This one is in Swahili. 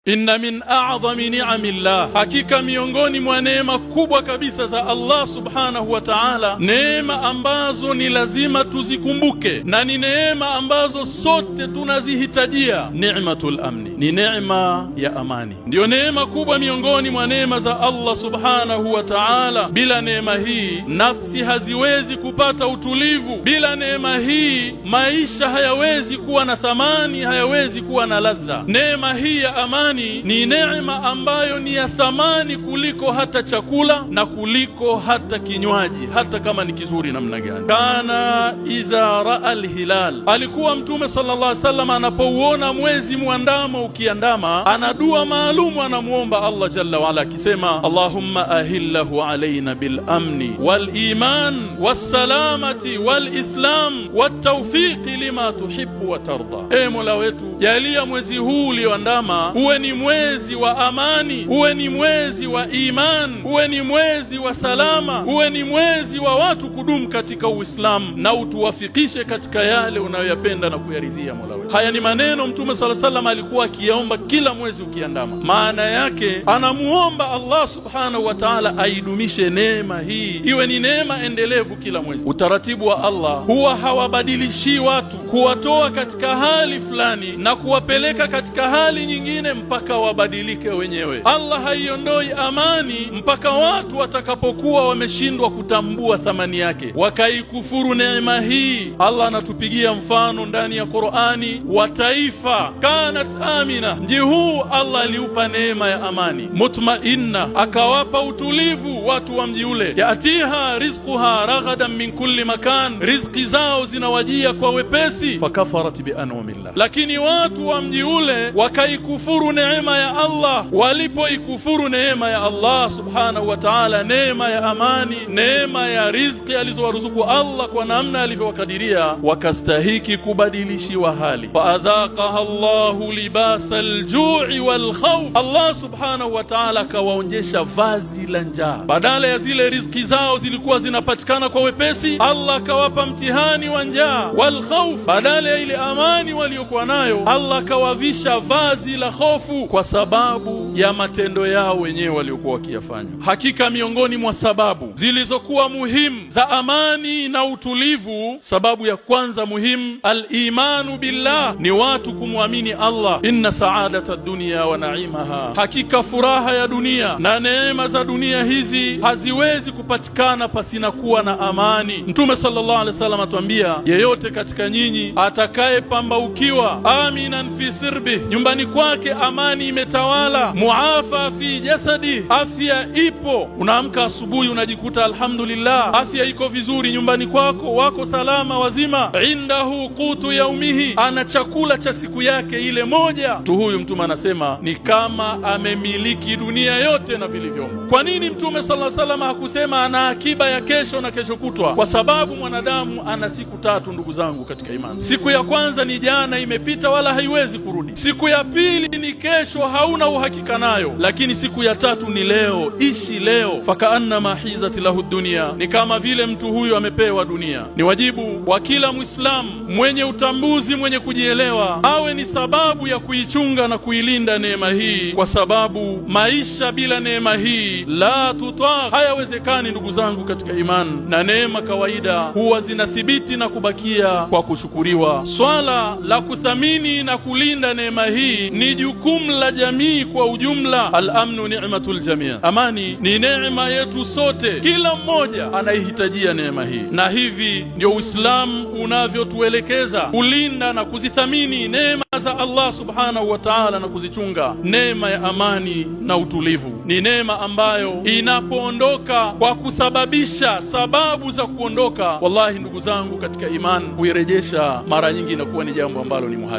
Inna min a'zami ni'amillah, hakika miongoni mwa neema kubwa kabisa za Allah subhanahu wa ta'ala, neema ambazo ni lazima tuzikumbuke na ni neema ambazo sote tunazihitajia, ni'matul amni, ni neema ya amani. Ndiyo neema kubwa miongoni mwa neema za Allah subhanahu wa ta'ala. Bila neema hii nafsi haziwezi kupata utulivu. Bila neema hii maisha hayawezi kuwa na thamani, hayawezi kuwa na ladha. Neema hii ya amani ni neema ambayo ni ya thamani kuliko hata chakula na kuliko hata kinywaji, hata kama ni kizuri namna gani. Kana idha raa alhilal, alikuwa Mtume sallallahu alaihi wasallam anapouona mwezi muandamo ukiandama, ana dua maalumu anamuomba Allah jalla waala akisema, Allahumma ahillahu alaina bil amni wal iman wassalamati wal islam wat tawfiqi lima tuhibbu wa tarda. E Mola wetu, jalia mwezi huu ulioandama uwe ni mwezi wa amani, uwe ni mwezi wa iman, uwe ni mwezi wa salama, uwe ni mwezi wa watu kudumu katika Uislamu, na utuwafikishe katika yale unayoyapenda na kuyaridhia Mola wetu. Haya ni maneno Mtume sala salam alikuwa akiyaomba kila mwezi ukiandama. Maana yake anamuomba Allah subhanahu wa ta'ala aidumishe neema hii iwe ni neema endelevu kila mwezi. Utaratibu wa Allah huwa hawabadilishi watu kuwatoa katika hali fulani na kuwapeleka katika hali nyingine mpaka wabadilike wenyewe. Allah haiondoi amani mpaka watu watakapokuwa wameshindwa kutambua thamani yake, wakaikufuru neema hii. Allah anatupigia mfano ndani ya Qur'ani wa taifa kanat amina, mji huu Allah aliupa neema ya amani, mutmainna, akawapa utulivu watu wa mji ule. Yatiha rizquha raghadan min kulli makan, riziki zao zinawajia kwa wepesi. Fakafarat bi an'amillah, lakini watu wa mji ule wakaikufuru neema ya Allah. Walipoikufuru neema ya Allah subhanahu wa ta'ala, neema ya amani, neema ya riziki alizowaruzuku Allah kwa namna alivyowakadiria, wakastahiki kubadilishiwa hali. Faadhaqaha Allahu libasa aljui walkhawf, Allah subhanahu wa ta'ala akawaonjesha vazi la njaa. Badala ya zile riziki zao zilikuwa zinapatikana kwa wepesi, Allah akawapa mtihani wa njaa. Walkhawf, badala ya ile amani waliokuwa nayo, Allah akawavisha vazi la hofu kwa sababu ya matendo yao wenyewe waliokuwa wakiyafanya. Hakika miongoni mwa sababu zilizokuwa muhimu za amani na utulivu, sababu ya kwanza muhimu, al-imanu billah, ni watu kumwamini Allah. Inna saadata dunya wa naimaha, hakika furaha ya dunia na neema za dunia hizi haziwezi kupatikana pasina kuwa na amani. Mtume sallallahu alaihi wasallam atuambia, yeyote katika nyinyi atakayepambaukiwa aminan fi sirbi, nyumbani kwake amani imetawala, muafa fi jasadi, afya ipo. Unaamka asubuhi unajikuta alhamdulillah, afya iko vizuri nyumbani kwako, wako salama wazima. Indahu qutu yaumihi, ana chakula cha siku yake ile moja tu. Huyu Mtume anasema ni kama amemiliki dunia yote na vilivyomo. Kwa nini Mtume sallallahu alaihi wasallam hakusema ana akiba ya kesho na kesho kutwa? Kwa sababu mwanadamu ana siku tatu, ndugu zangu katika imani. Siku ya kwanza ni jana, imepita wala haiwezi kurudi. Siku ya pili ni kesho, hauna uhakika nayo. Lakini siku ya tatu ni leo, ishi leo. Fakaannama hizat lahu dunia, ni kama vile mtu huyu amepewa dunia. Ni wajibu wa kila Muislamu mwenye utambuzi, mwenye kujielewa, awe ni sababu ya kuichunga na kuilinda neema hii, kwa sababu maisha bila neema hii la tutaa, hayawezekani ndugu zangu katika imani. Na neema kawaida huwa zinathibiti na kubakia kwa kushukuriwa. Swala la kuthamini na kulinda neema hii ni jukumu la jamii kwa ujumla. Al-amnu ni'matul jamii, amani ni neema yetu sote, kila mmoja anaihitajia neema hii, na hivi ndio Uislamu unavyotuelekeza kulinda na kuzithamini neema za Allah subhanahu wa ta'ala na kuzichunga. Neema ya amani na utulivu ni neema ambayo inapoondoka kwa kusababisha sababu za kuondoka, wallahi ndugu zangu katika imani, kuirejesha mara nyingi inakuwa ni jambo ambalo ni muhali.